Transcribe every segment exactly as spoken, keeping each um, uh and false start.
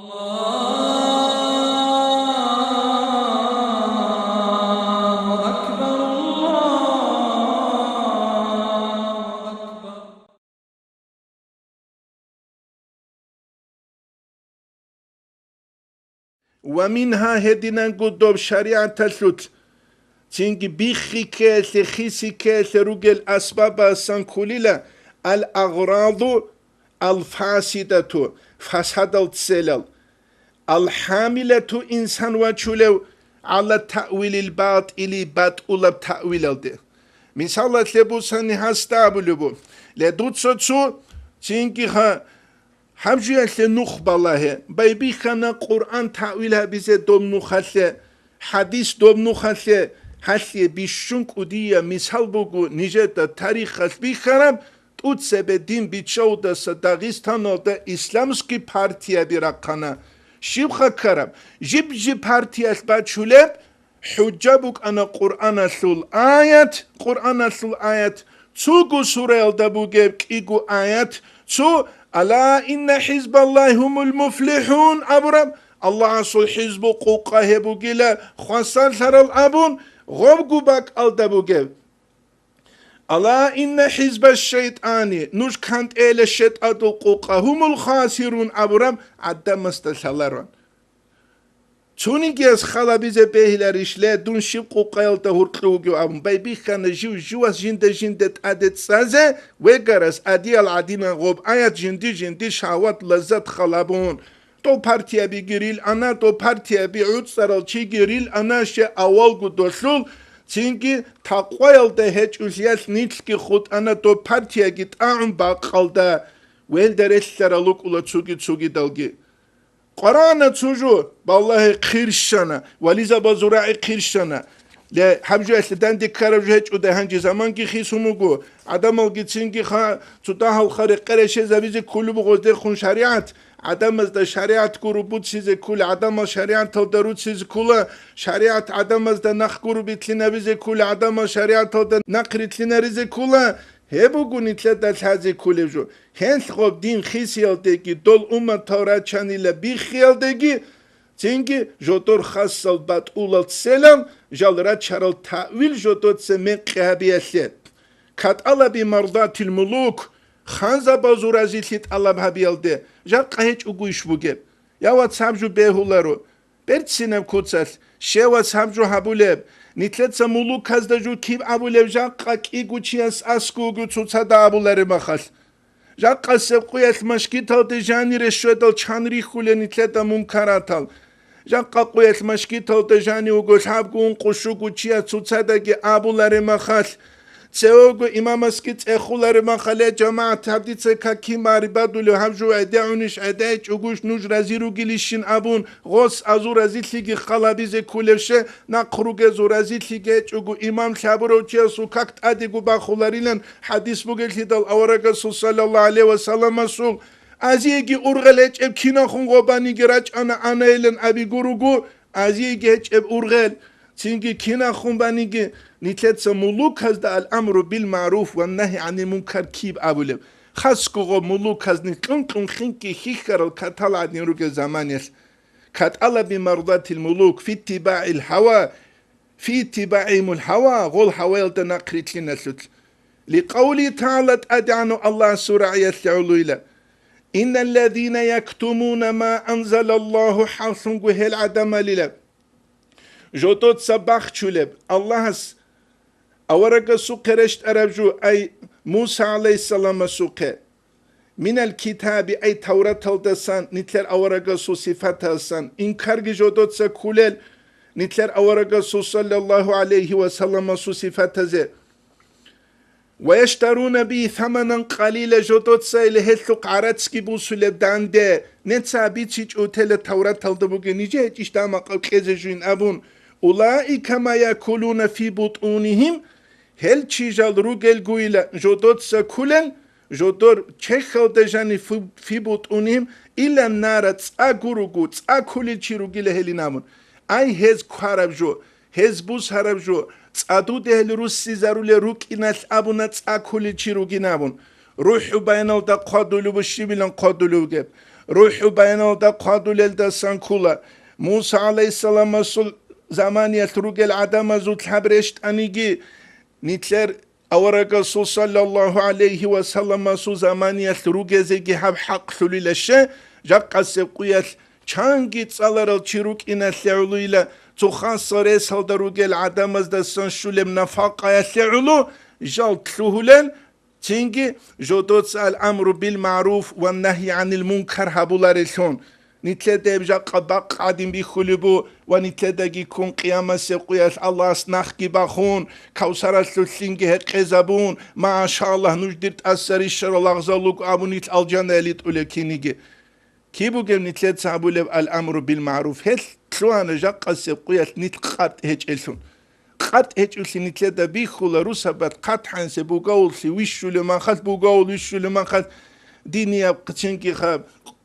الله أكبر، الله أكبر. Ва мингьа, гьединанго доб шаригӀаталъулъ, цинги биххи ккеялъе, хиси ккеялъе ругел асбабасан кколила ал-агъраду ал-фасидату, фасадал ццелал, ал-хӀамилату, инсан вачулев, гӀала таъвилил батӀили, батӀулаб таъвилалде. Мисалалъе бусани гьасда абулеб буго, ле, дуца цо, цинги ха-, гьаб жуялъе нух балагье, байбихьана Къуръан таъвил гьабизе доб нухалъе, хӀадис доб нухалъе, гьалъие бищун кӀудияб мисал буго нижеда тарихалъ бихьараб, тӀуцебе дин биччавудаса Дагъистаналда исламский партияби рахъана. Щибха ккараб? Жиб-жиб партиялъ бачулеб, хӀужа букӀана Къуръаналъул аят, Къуръаналъул аят, цого сураялда бугеб кӀиго аят, цо, «Ала инна хӀизбаллагьи гьумул муфлихӀун» абураб, Аллагьасул хӀизбу къукъа гьеб бугила хвасарлъарал абун, гъобго бакӀалда бугеб, «Ала инна хӀизба шайтӀани», нуж кантӀела шайтӀадул къукъа, «гьумул хасирун» абураб гӀадамасда лъаларан. Цонигияс халабизе бегьиларищ, ле, дун щиб къукъаялда гьуркьу вугев абун, байбихьана жив-живас жинда-жинда тӀаде цӀазе вегарас, адиял гӀадинан гъоб аят жинди-жинди шагьват-лаззат халабун. Дов партиябиги рил ана, дов партияби гӀуцӀарал чиги рил ана, ще авалго долъул, цинги такъваялда гьечӀолъиялъ нилъги хутӀана дов партияги тӀагӀун бакъалда, велда релълъарал рукӀула цуги-цугидалги. Къварана цо жо, балагье, хъирщана, вализабазул рагӀи хъирщана. Ле, гьаб жоялъе данде ккараб жо гьечӀодай гьанже заманги хисун буго, гӀадамалги цинги ха-, цо дагьал ха рекъа рещезабизе кколеб буго гъоздехун шаригӀат, гӀадамазда шаригӀат гуро буцизе ккола, гӀадамал шаригӀаталда руцизе ккола, шаригӀат гӀадамазда нах гуро битлъинабизе ккола, гӀадамал шаригӀаталда нахъ ритлъинаризе ккола, гьеб буго нилъеда лъазе кколеб жо. Гьелъ гъоб дин хисиялдеги, дол умматал рачанила биххиялдеги, цинги жодор хасал батӀулал ццелал жал рачарал таъвил жодоца мекъи гьабиялъе. КатӀалаби мардатил мулук, ханзабазул разилъи тӀалаб гьабиялде, жакъа гьечӀогойищ бугеб? Я вацаб жо бегьуларо. Берцинаб куцалъ, щевас гьаб жо гьабулеб, нилъеца мулуказда жо киб абулеб, жакъа кӀиго чияс аскӀовги цоцазда абулареб махалъ. Жакъасеб къуялъ машгиталде жанире щведал чан рихьулел нилъеда мункаратал. Жакъа къуялъ машгиталда жанив вуго лъабго-ункъо-щуго чияс цоцаздаги абулареб махалъ. Цевего имамасги цӀехулареб махалъ, я жамагӀат, гьаб дица каки марибадулев, гьаб жо гӀедегӀунищ, гӀедегӀичӀогойищ, нуж рази ругилищин абун, гъос азул разилъиги халабизе кколеб, ще нахъ ругезул разилъиги гьечӀого, имам лъабурав чиясул как тӀадего бахуларилан хӀадис бугелъидал аварагасул саллаллагьу гӀалайгьи вассаламасул, азиеги ургъел гьечӀеб кинахун гъобаниги рачӀана анайилан абиго руго, азиеги гьечӀеб ургъел. Цинги кинахун баниги, нилъеца мулуказда ал-амру бил-магӀруф ва нагьи гӀанил мункар киб абулеб? Хасго гъоб мулуказни кьун-кьун хинкӀи хьихьарал катал гӀадин ругел заманиялъ. КатӀалаби мардатил мулук фи иттибагӀил гьава, фи иттибагӀимул гьава, гъол гьаваялда нахъ ритлъиналъулъ. Ликъавли тагӀала, ТӀадегӀанав Аллагьасул рагӀиялъе гӀолойила: «Инналлазина яктумуна ма анзалаллагьу», хӀаллъунго гьел гӀадамалила жодоца бахчулеб Аллагьас аварагасухъе рещтӀараб жо, ай Муса гӀалайгьиссаламасухъе, минал китаби, ай Тавраталдасан, нилъер аварагасул сифаталсан инкарги жодоца кколел, нилъер аварагасул саллаллагьу гӀалайгьи вассаламасул сифатазе. «Ва яштаруна бигьи саманан къалила», жодоца или гьелъухъ гӀарацги бусулеб данде, неца бицичӀо тела Тавраталда бугеб, нижее гьечӀищ дагьа макъаб кьезе жуин абун, «улаика ма якулуна фи бутунигьим», гьел чи жал ругелгойила жодоца кколел, жодор чехьалда жани фи, фи бутунигьим, илан нара, цӀа гуруго, цӀа кколел чи ругила гьелин абун. Ай гьез квараб жо, гьез бусараб жо, цӀадуде гьел руссизарулел рукӀиналъ абуна цӀа кколел чи ругин абун. РухӀу баяналда хъвадулев щибилан хъвадулев вугеб? РухӀу баяналда хъвадулелдасан ккола. Муса гӀалайгьиссаламасул заманиялъ ругел гӀадамазул лъаб рещтӀаниги, нилъер аварагасул саллаллагьу гӀалайгьи ва салламасул заманиялъ ругезеги гьаб хӀакълъулила ще, жакъасеб къуялъ чанги цӀаларал чи рукӀиналъе гӀолуйила, цо хасал ресалда ругел гӀадамаздасан щулеб нафакъаялъе гӀоло жал лъугьулел, цинги жодоца ал-амру бил-магӀруф ва нагьи гӀанил мункар гьабуларелъун. Нилъеда гьеб жакъа бакъ гӀадин бихьулеб бу ва нилъедаги ккун къиямасеб къуялъ Аллагьас нахги бахун, Кавсаралъулъинги гьекъезабун, машаллагь, нуж дир тӀаса рищарал лагъзал руго абун нилъ алжанаялде тӀулеб киниги. Киб бугеб нилъеца гьабулеб ал-амру бил-магӀруф? Гьелъ лъугьана жакъасеб къуялъ нилъ къатӀ гьечӀелъун. КъатӀ гьечӀолъи нилъеда бихьула русабат хъат-хӀансе бугавуллъи вищулев махалъ, бугавул вищулев махалъ, динияб цинги-ха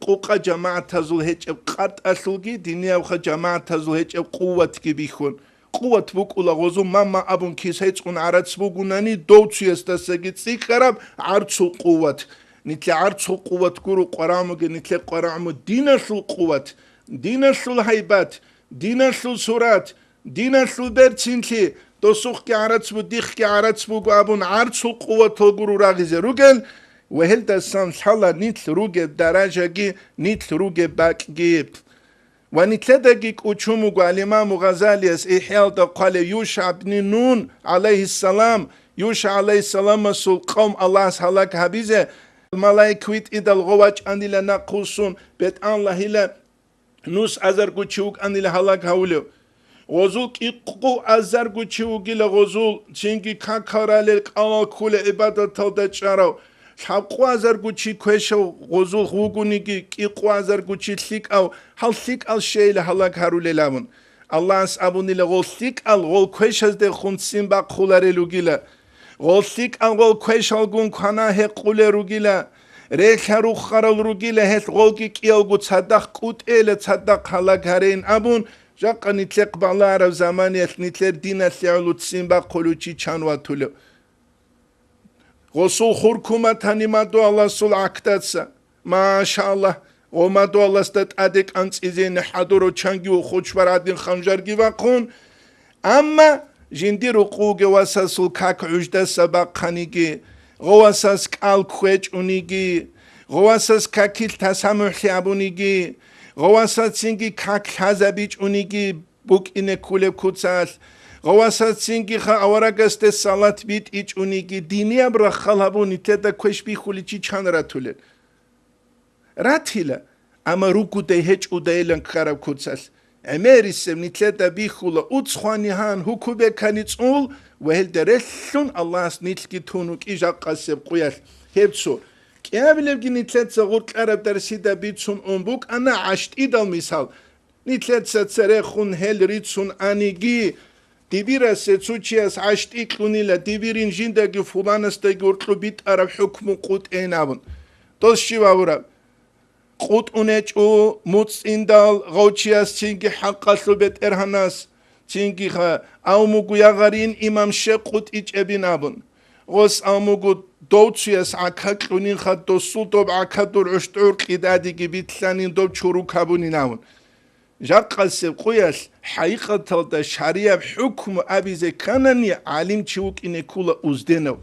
къукъа жамагӀатазул гьечӀеб къатӀалъулги, диниябха жамагӀатазул гьечӀеб къуватги бихьун. Къуват букӀула гъозу мама абун кисай цӀун гӀарац бугунани, дов цуясдасаги цӀикӀкӀараб гӀарцул къуват. Нилъе гӀарцул къуват гуро къварагӀмуги, нилъе къварагӀму диналъул къуват, диналъул гьайбат, диналъул сурат, диналъул берцинлъи, досухъги гӀарац бу, дихъги гӀарац буго абун гӀарцул къуватал гуро рагъизе ругел, ва гьелдасан лъала нилъ ругеб даражаги, нилъ ругеб бакӀги. Ва нилъедаги кӀучун буго ал-Имаму Гъазалияс ИхӀяалда хъвалев ЮшагӀ бни Нун, гӀалайгьиссалам, ЮшагӀ гӀалайгьиссаламасул къавм Аллагьас гьалаг гьабизе, малаик витӀидал гъов вачӀанила нахъвуссун, бетӀан лагьила нус азарго чи вукӀанила гьалаг гьавулев. Гъозул кӀикъу азарго чи вугила гъозул, цинги какал ралел кӀалал ккула гӀибадаталда чӀарав. Лъабкъу азарго чи квешав гъозул вугониги, кӀикъу азарго чи лъикӀав, гьал лъикӀал щейила гьалаг гьарулел абун. Аллагьас абунила гъол лъикӀал гъол квешаздехун ццин бахъуларел ругила. Гъол лъикӀал гъол квешалгун квана гьекъулел ругила. Релъа руххарал ругила гьелъ гъолги кӀиялго цадахъ кӀутӀела цадахъ гьалаг гьарейин абун, жакъа нилъехъ балагьараб заманиялъ нилъер диналъе гӀоло ццин бахъулев чи чан ватулев. Гъосул хуркуматани мадугьаласул гӀахьдаца, машаллагь, гъо мадугьаласда тӀаде кӀанцӀизене хӀадурав чанги ухучбар гӀадин ханжарги вахъун, амма жиндир рукъуге васасул как гӀуждаса бахъаниги, гъо васас кӀал кквечӀуниги, гъо васас какил тасамухӀлъи абуниги, гъо васацинги как лъазабичӀуниги, букӀине ккулеб куцалъ, гъавасацинги ха аварагасде салат битӀичӀуниги, динияб раххал гьабун, нилъеда квеш бихьуличи чан ратулел? Ратила, амма ругудай гьечӀудайилан ккараб куцалъ. ГӀемерисеб нилъеда бихьула уцхъвани гьан, гьукубекани цӀул ва гьелда релълъун Аллагьас нилъги тун вукӀи жакъасеб къуялъ. Гьеб цо. КӀиабилебги нилъеца гъуркьараб дарсида бицун ун букӀана гӀащтӀидал мисал. Нилъеца церехун гьел рицун аниги, дибирасе цо чияс гӀащтӀи кьунила, дибирин жиндаги фуланасдаги уркьу битӀараб хӀукму къутӀейин абун. Дос щив абураб? КъутӀун гьечӀо муцӀиндал гъав чияс цинги хӀакъалъул бетӀергьанас, цинги ха, авмугу ягъарин имам щекъ къутӀичӀебин абун. Гъос авмугу дов цуяс гӀака кьунин ха, досул доб гӀака дур гӀущтӀур кьидадиги битлъанин доб чуру кабунин абун. Жакъасеб къуялъ хӀакъикъаталда шарияб хӀукму абизе кканани, гӀалимчи вукӀине ккула узденав.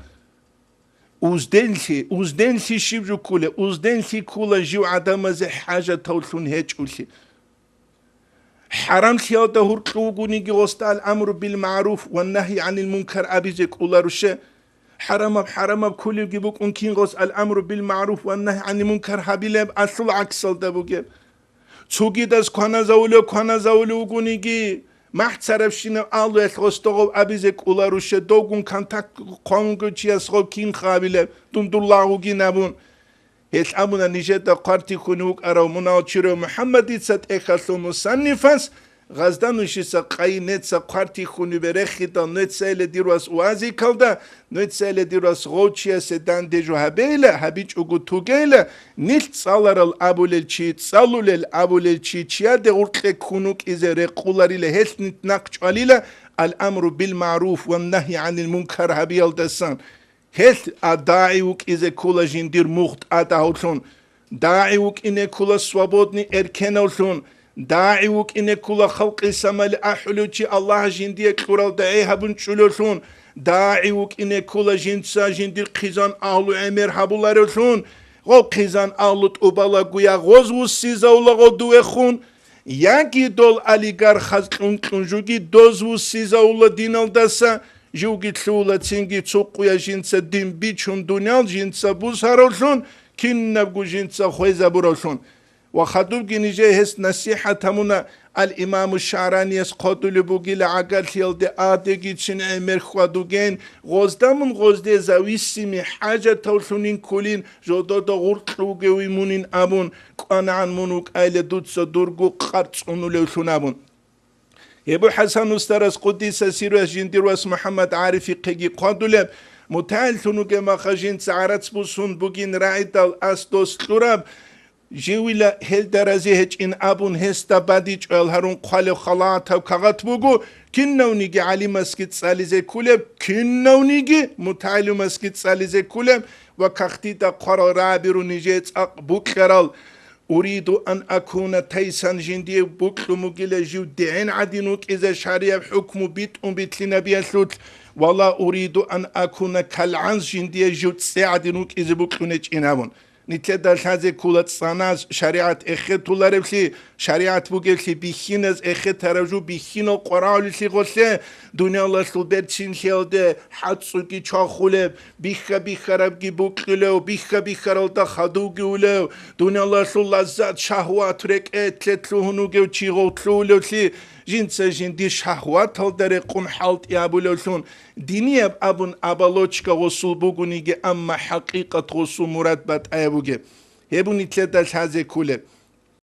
Узденлъи, узденлъи щиб жо ккулеб? Узденлъи ккула жив гӀадамазе хӀажатавлъун гьечӀулъи. ХӀарамлъиялда гьуркьу вугониги, гъосда ал-амру бил-магӀруф ва нагьи гӀанил мункар абизе кӀоларуше? ХӀарамаб, хӀарамаб кколевги букӀун кин гъос ал-амру бил-магӀруф ва нагьи гӀанил мункар гьабилеб, алъул гӀаксалда бугеб? Цогидаз кваназавулев кваназавулев вугониги, махӀцарабщинаб алуялъ гъосдогъоб абизе кӀоларуше, довгун контакт хъван вугев чияс гъов кинха абилеб, дун дур лагъугин абун. Гьелъ абуна нижеда хъвартихьун вукӀарав мунагьал чурав МухӀаммадица тӀехьалъул мусаннифас, Гъазда нушица къайи неца хъвартихьунибе рехидал, нуецайиле дир вас уазикалда, нуецайиле дир вас гъов чиясе данде жо гьабейла, гьабичӀого тугейла, нилъ цӀаларал абулел чи, цӀалулел абулел чи, чияде гъуркье ккун вукӀизе рекъуларила, гьелъ нилъ нахъ чӀвалила, ал-амру бил-магӀруф ва нагьи гӀанил мункар гьабиялдасан. Гьелъ а дагӀи вукӀизе ккола жиндир мугъ тӀадагьавлъун. ДагӀи вукӀине ккола свободный эркенавлъун, дагӀи вукӀине ккола халкъи самали ахӀулев чи Аллагь жиндие кьурал дагӀи гьабун чӀулевлъун, дагӀи вукӀине ккола жинца жиндир хъизан агьлу гӀемер гьабуларевлъун, гъо хъизан агьлу тӀубалаго я гъоз вуссизавула гъо дувехун, яги дол олигархаз кьун-кьун жуги доз вуссизавула диналдаса, живги лъугьула цинги цо къуя жинца дин бичун дуниял жинца бусаравлъун, кинабго жинца хвезабуравлъун. Ва хадубги нижее гьес насихӀат гьамуна, ал-Имаму ШагӀранияс хъодулеб бугила гӀагарлъиялде адегицин гӀемер хьвадуген, гъозда мун гъозде зависимый хӀажатавлъунин кколин, жодода гъуркь вугевин мунин абун, кӀванагӀан мун вукӀайла дуца дурго къарцӀунулевлъун абун. Гьебу ХӀасан устарас къуддиса сирругьу жиндир вас МухӀаммад ГӀарифихъеги хъвадулеб, мутагӀиллъун вугеб маха жинца гӀарац бусун бугин рагӀидал ас дос кьураб, живила гьелда рази гьечӀин абун гьесда бадичӀоял гьарун хъвалев халатав кагъат буго, кинавниги гӀалимасги цӀализе ккулеб, кинавниги мутагӀиллимасги цӀализе ккулеб ва кагътида хъварал рагӀаби ру нижее цӀакъ букьарал. Уриду ан акуна тайсан жиндие букьун бугила жив дегӀен гӀадин вукӀизе шарияб хӀукму битӀун битлъинабиялъулъ, ва ла уриду ан акуна калгӀанс жиндие жив цӀе гӀадин вукӀизе букьунечӀин абун. Нилъеда лъазе ккола цӀаназ шаригӀат эхетуларевлъи, шаригӀат бугевлъи бихьиназ эхетарав жу бихьинал къварагӀулелъи гъолъе, дуниялалъул берцинлъиялде хӀацӀцӀуги чвахулеб, бихьа-бихьарабги букьулев, бихьа-бихьаралда хадувги улев, дуниялалъул лаззат, шагьват, рекӀелъе лъугьун вугев чи гъов лъугьулевлъи, жинца жиндир шагьваталда рекъун хӀалтӀи абулевлъун, динияб абун оболочка гъосул бугониги, амма хӀакъикъат гъосул мурад батӀаяб бугеб. Гьеб нилъеда лъазе кколеб.